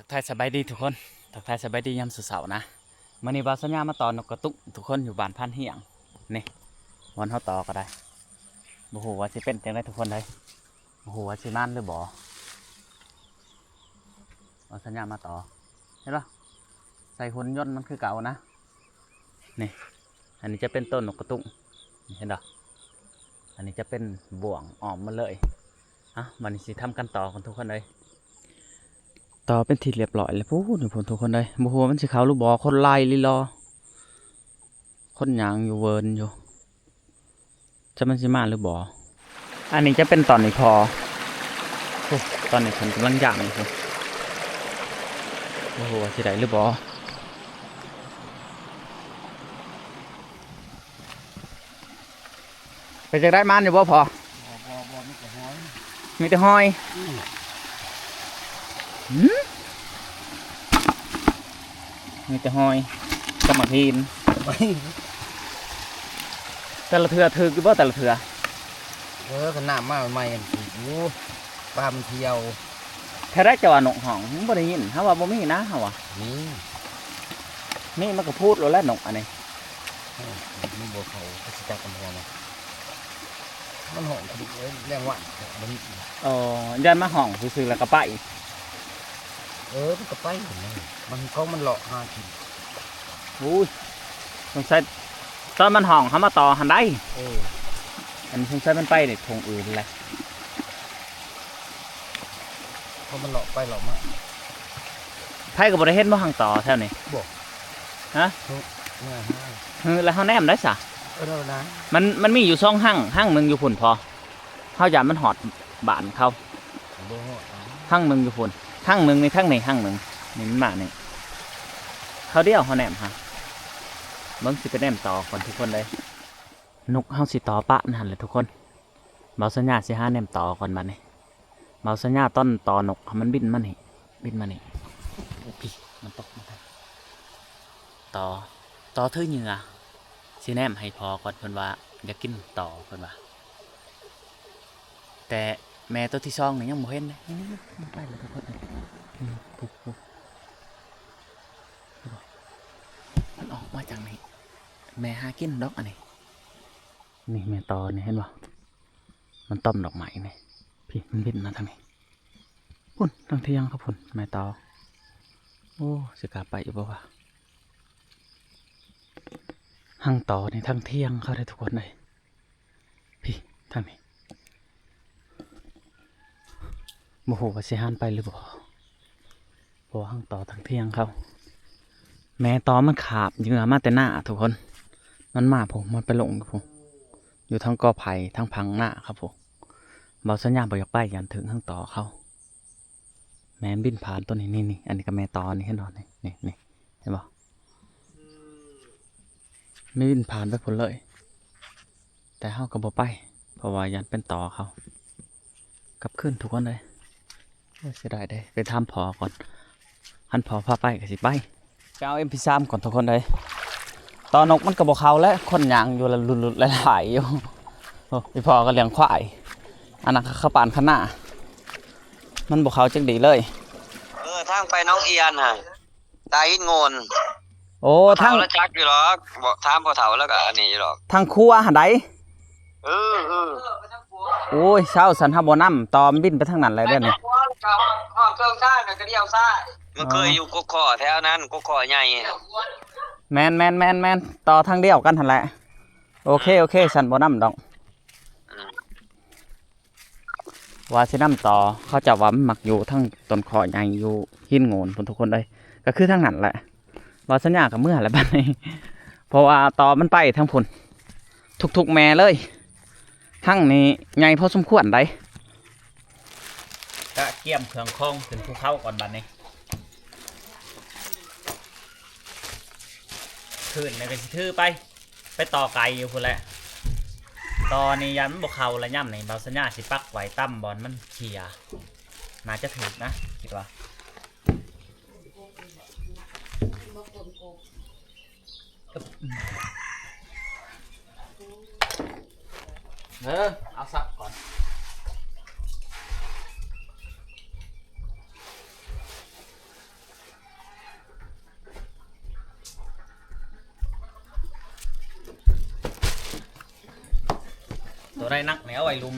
ທັກທາຍສະບາຍດີທຸກຄົນ ທັກທາຍສະບາຍດີຍາມເຊົ້າໆນະ. ມື້ນີ້ບ່າວສັນຍາມາຕໍ່ນົກກະຕຸກທຸກຄົນ ຢູ່ບ້ານພານຮຽງນີ້ ບ່ອນເຮົາຕໍ່ກໍໄດ້. ບໍ່ຮູ້ວ່າຊິເປັນຈັ່ງໃດທຸກຄົນເອີຍ ບໍ່ຮູ້ວ່າຊິໝານຫຼືບໍ່. ບ່າວສັນຍາມາຕໍ່ ເຫັນບໍ່ ໃສ່ຫຸ່ນຍົນມັນຄືເກົ່ານະ. ນີ້ ອັນນີ້ຈະເປັນໂຕນົກກະຕຸກ ນີ້ເຫັນບໍ່ ອັນນີ້ຈະເປັນບ່ວງອ້ອມໝົດເລີຍ. ເອົ້າ ບັດນີ້ຊິທຳການຕໍ່ກ່ອນທຸກຄົນເອີຍ. ຕໍ່ເປັນທີ່ລຽບຮ້ອຍແລ້ວພຸ້ນ ພຸ້ນທຸກຄົນເອີຍ. ບໍ່ຮູ້ວ່າມັນຊິເຂົ້າຫຼືບໍ່ ຄົນຫຼາຍອີ່ຫຼີຫຼໍ ຄົນຍ່າງຢູ່ເວີນຢູ່. ຈັກມັນຊິມາຫຼືບໍ່. ອັນນີ້ຈະເປັນຕອນນີ້ພໍ ໂອ້ ຕອນນີ້ເພິ່ນກຳລັງຢາມຢູ່ພຸ້ນ ບໍ່ຮູ້ວ່າຊິໄດ້ຫຼືບໍ່. ເປັນຈັ່ງໃດ ໝານຢູ່ບໍ່ພໍ່? ບໍ່ ບໍ່ ບໍ່ ມີແຕ່ຫອຍ ມີແຕ່ຫອຍ. ອືມ ຫືມ ມີແຕ່ຫອຍກັບໝາກຫີນ. ແຕ່ລະເທື່ອຖືກຢູ່ບໍ່ ແຕ່ລະເທື່ອ? ເອີ ຄັນນ້ຳມາໃໝ່ໆ ມັນຖືກຢູ່ ປາມັນທ່ຽວ. ແທ້ໄດ ເຈົ້າວ່ານົກຮ້ອງ ມັນບໍ່ໄດ້ຍິນ ເຮົາວ່າບໍ່ມີນະ ເຮົາວ່າມີ ມີມັນກໍພູດໂລດແຫຼະນົກອັນນີ້. ເອີ ມັນບໍ່ເຂົ້າ ກໍຊິຈັບມັນຫົວມັນ ມັນຮ້ອງຄືແມງວັນບໍ່ມີ. ອໍ ຢ້ານມາຮ້ອງຊື່ໆ ແລ້ວກໍໄປ. ເອີ ມັນກໍໄປຫັ້ນແຫຼະ ມັນ ຂອງມັນເລາະຫາກິນ. ໂອ້ຍ ສົງໄສຕອນມັນຮ້ອງເຮົາມາຕໍ່ຫັ້ນໃດ. ເອີ ອັນນີ້ສົງໄສມັນໄປໃນທົ່ງອື່ນແຫຼະ ເພາະມັນເລາະໄປເລາະມາ. ໃຜກໍບໍ່ໄດ້ເຫັນບໍ່ ຮັງຕໍ່ແຖວນີ້? ບໍ່ ຮະ? ເອີ ເອີ ແລ້ວເຮົາແນມໄດ້ຊະ? ເອີ ແນມໄດ້. ມັນ ມັນມີຢູ່ສອງຮັງ ຮັງໜຶ່ງຢູ່ພຸ້ນພໍ ເຮົາຢ້ານມັນຮອດບ້ານເຂົາ. ບໍ່ຮອດ ຮັງໜຶ່ງຢູ່ພຸ້ນ ຮັງໜຶ່ງນີ້ ທາງນີ້ຮັງໜຶ່ງ ນີ້ມັນມານີ້ ຄາວດຽວເຮົາແນມຫາ. ເບິ່ງ ຊິໄປແນມຕໍ່ກ່ອນທຸກຄົນເອີຍ. ນົກເຮົາຊິຕໍ່ປະນັ້ນແຫຼະທຸກຄົນ. ບ່າວສັນຍາຊິຫາແນມຕໍ່ກ່ອນບັດນີ້. ບ່າວສັນຍາຕອນຕໍ່ນົກ ມັນບິນມານີ້ ບິນມານີ້ ໂອ້ ພີ້ ມັນຕົກມາທາງ ຕໍ່ ຕໍ່ຖືເຫຍື່ອ ຊິແນມໃຫ້ພໍ່ກ່ອນ ເພິ່ນວ່າຢາກກິນຕໍ່ ເພິ່ນວ່າ. ແຕ່ແມ່ໂຕທີສອງນີ້ຍັງບໍ່ເຫັນເດ້. ນີ້ໆໆ ມັນໄປແລ້ວທຸກຄົນ ນີ້ ພຸ້ນໆ ເຫັນບໍ່ ມັນອອກມາຈາກນີ້ ແມ່ຫາກິນດອກອັນນີ້. ນີ້ແມ່ຕໍ່ນີ້ ເຫັນບໍ່ ມັນຕ່ອມດອກໄມ້ນີ້ ພີ້ ມັນບິນມາທາງນີ້ ພຸ້ນ ທາງຖຽງເຂົາພຸ້ນ ແມ່ຕໍ່. ໂອ້ ຊິກ້າໄປຢູ່ບໍ່ວະ? ຮັງຕໍ່ນີ້ທາງຖຽງເຂົາເດ້ທຸກຄົນເອີຍ ພີ້ ທາງນີ້ ບໍ່ຮູ້ວ່າຊິຫານໄປຫຼືບໍ່ ເພາະວ່າຮັງຕໍ່ທາງຖຽງເຂົາ. ແມ່ຕໍ່ມັນຄາບເຫຍື່ອມາແຕ່ນາທຸກຄົນ ມັນມາພຸ້ນ ມັນໄປລົງຢູ່ພຸ້ນ ຢູ່ທາງກໍໄຜ່ທາງພັງນາເຂົາພຸ້ນ. ບ່າວສັນຍາບໍ່ຢາກໄປ ຢ້ານຖືກຮັງຕໍ່ເຂົາ. ແມ່ນບິນຜ່ານຕົວນີ້ ນີ້ໆ ອັນນີ້ກໍແມ່ຕໍ່ນີ້ ເຫັນບໍ່ ນີ້ໆ ເຫັນບໍ່ ມັນບິນຜ່ານໄປພຸ້ນເລີຍ. ແຕ່ເຮົາກໍບໍ່ໄປ ເພາະວ່າຢ້ານເປັນຕໍ່ເຂົາ. ກັບຄືນທຸກຄົນເອີຍ ໂອ້ຍ ເສຍດາຍເດ້. ໄປຖາມພໍ່ກ່ອນ ຄັນພໍ່ພາໄປກໍຊິໄປ. ໄປເອົາເອັມພີສາມກ່ອນທຸກຄົນເອີຍ. ຕໍ່ນົກມັນກໍບໍ່ເຂົ້າແຫຼະ ຄົນຍ່າງຢູ່ລະຫຼຸດໆຫຼາຍໆຢູ່. ໂອ້ ອີ່ພໍ່ກໍລ້ຽງຄວາຍ ອັນນັ້ນເຂົາປານຄະນາ ມັນບໍ່ເຂົ້າຈັກດີເລີຍ. ເອີ ທາງໄປໜອງອຽນຫັ້ນ ຕາຫີນໂງ່ນ. ໂອ້ ທາງ ເຂົາລະຈັກຢູ່ດອກ ບອກຖາມພໍ່ເຖົ້າລະກະອັນນີ້ຢູ່ດອກ ທາງຄົວຫັ້ນໃດ. ເອີ ເອີ ໂອ້ຍ ເຊົາຊັ້ນ ເຮົາບໍ່ນຳ ຕໍ່ມັນບິນໄປທາງນັ້ນແຫຼະເດ້ນີ້. ຮອດເຄື່ອງຊ້ານກໍລ້ຽວຊ້າຍ ມັນເຄີຍຢູ່ກົກຂໍ້ແຖວນັ້ນ ກົກຂໍ້ໃຫຍ່. ແມ່ນໆໆໆ ຕໍ່ທາງດຽວກັນຫັ້ນແຫຼະ. ໂອເຄ ໂອເຄ ຊັ້ນບໍ່ນຳດອກ. ວ່າຊິນຳຕໍ່ ເຂົາເຈົ້າວ່າມັນມັກຢູ່ທາງຕົ້ນຄໍ້ໃຫຍ່ຢູ່ຫີນໂງ່ນພຸ້ນທຸກຄົນເອີຍ ກໍຄືທາງນັ້ນແຫຼະ. ບ່າວສັນຍາກໍເມືອແຫຼະບັດນີ້ ເພາະວ່າຕໍ່ມັນໄປທາງພຸ້ນ ທຸກໆແມ່ເລີຍ. ຮັງນີ້ໃຫຍ່ພໍສົມຄວນໃດ. ກະກຽມເຄື່ອງຂອງຂຶ້ນພູເຂົາກ່ອນບັດນີ້ ຄືນແລ້ວກໍຊິຖືໄປ ໄປຕໍ່ໄກຢູ່ພຸ້ນແຫຼະ. ຕໍ່ນີ້ຢ້ານມັນບໍ່ເຂົ້າລະ ຍາມນີ້ບ່າວສັນຍາຊິປັກໄວ້ຕາມບ່ອນມັນເຄຍ ໜ້າຈະຖືກນະ ຄິດວ່າ. ເອີ ເອົາສັບກ່ອນ. ຕົວໃດໜັກນີ້ເອົາໄວ້ລຸ່ມ.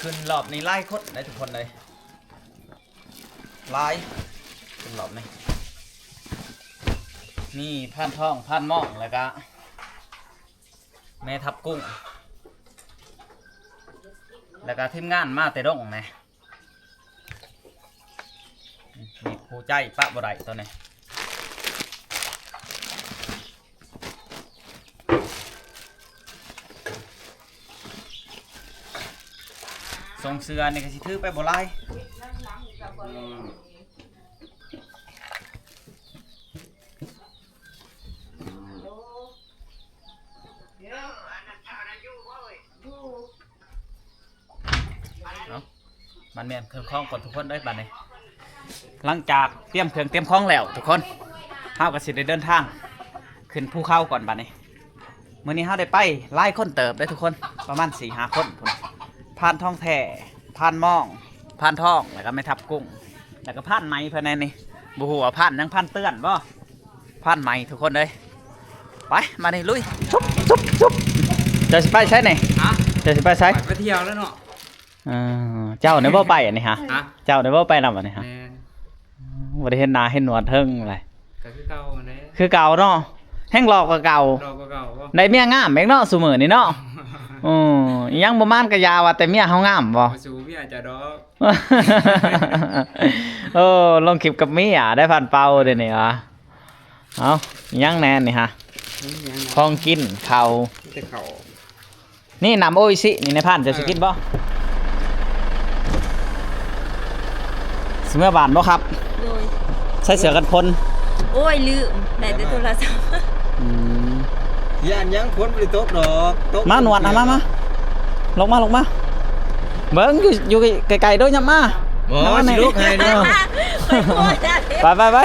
ຂຶ້ນລອບນີ້ຫຼາຍຄົນໄດ໋ທຸກຄົນເອີຍ ຫຼາຍ ຂຶ້ນລອບນີ້ ມີພານທອງ ພານມອງ ແລ້ວກະແມ່ທັບກຸ້ງ ແລ້ວກະທີມງານມາແຕ່ດົງແດ່. ມີຜູ້ໃຈປະບໍ່ໄດ້ຕອນນີ້ ສົ່ງເສືອນີ້ກໍຊິຖືໄປບໍ່ຫຼາຍ. ເອົາ ມັນແມ່ນເຄື່ອງຂອງກ່ອນທຸກຄົນເອີຍ ບາດນີ້ ຫຼັງຈາກຕຽມເຄື່ອງຕຽມຂອງແລ້ວທຸກຄົນ ເຮົາກໍຊິໄດ້ເດີນທາງຂຶ້ນພູເຂົາກ່ອນບາດນີ້. ມື້ນີ້ເຮົາໄດ້ໄປຫຼາຍຄົນເຕີບເດ້ທຸກຄົນ ປະມານສີ່ຫ້າຄົນພຸ້ນ ພານທອງແທ້ ພານມອງ ພານທອງ ແລ້ວກໍແມ່ທັບກຸ້ງ ແລ້ວກໍພານໃໝ່ເພິ່ນແນ່ນີ້ ບໍ່ຮູ້ວ່າພານຫຍັງ ພານເຕືອນບໍ່? ພານໃໝ່ທຸກຄົນເອີຍ ໄປ ມານີ້ລຸຍ ຊຸບ ຊຸບ ຊຸບ. ເຈົ້າຊິໄປໃສນີ້? ຮະ? ເຈົ້າຊິໄປໃສ? ໄປ ໄປທ່ຽວແລ້ວເນາະ. ເອີ ເຈົ້ານີ້ບໍ່ໄປອັນນີ້ຫະ? ຮະ? ເຈົ້ານີ້ບໍ່ໄປນຳອັນນີ້ຫະ? ແມ່ນ. ບໍ່ໄດ້ເຫັນໜ້າເຫັນໜວດເຖິງແຫຼະ ກໍຄືເກົ່າຫັ້ນແຫຼະ ຄືເກົ່າເນາະ ແຮ່ງຫຼໍ່ກວ່າເກົ່າ ຫຼໍ່ກວ່າເກົ່າບໍ່? ໄດ້ເມຍງາມອີກເນາະຊຸມື້ນີ້ເນາະ. ໂອ້ ອີຫຍັງບໍ່ມານກໍຢ່າ ວ່າແຕ່ເມຍເຮົາງາມບໍ່? ບໍ່ສູ້ເມຍເຈົ້າດອກ. ໂອ້ ລົງຄລິບກັບເມຍໄດ້ ພານເປົາເດນີ້ຫວາ. ເອົ້າ ອີຫຍັງແນ່ນີ້ຫະ? ມີຫຍັງນະ? ຂອງກິນ ເຂົ້າ ມີແຕ່ເຂົ້າ. ນີ້ນ້ຳໂອອິຊິ ນີ້ນາຍພານ ເຈົ້າຊິກິນບໍ່? ເອີ ຊິເມືອບ້ານບໍ່ຄັບ? ໂດຍ. ໃສ່ເສື້ອກັນຝົນ. ໂອ້ຍ ລືມ ໄດ້ແຕ່ໂທລະສັບ. ອືມ ຢ້ານຫຍັງ ຝົນບໍ່ໄດ້ຕົກດອກ ຕົກ ມາ ນວດ ມາ ມາ ລົງມາ ລົງມາ ເບິ່ງຢູ່ ຢູ່ໄກໆ ໂດຍ ຫຍັບມາ ບໍ່ ຫຍັບມາ ຊິລຸກໃຫ້ເນາະ. ໄປ ໄປ ໄປ.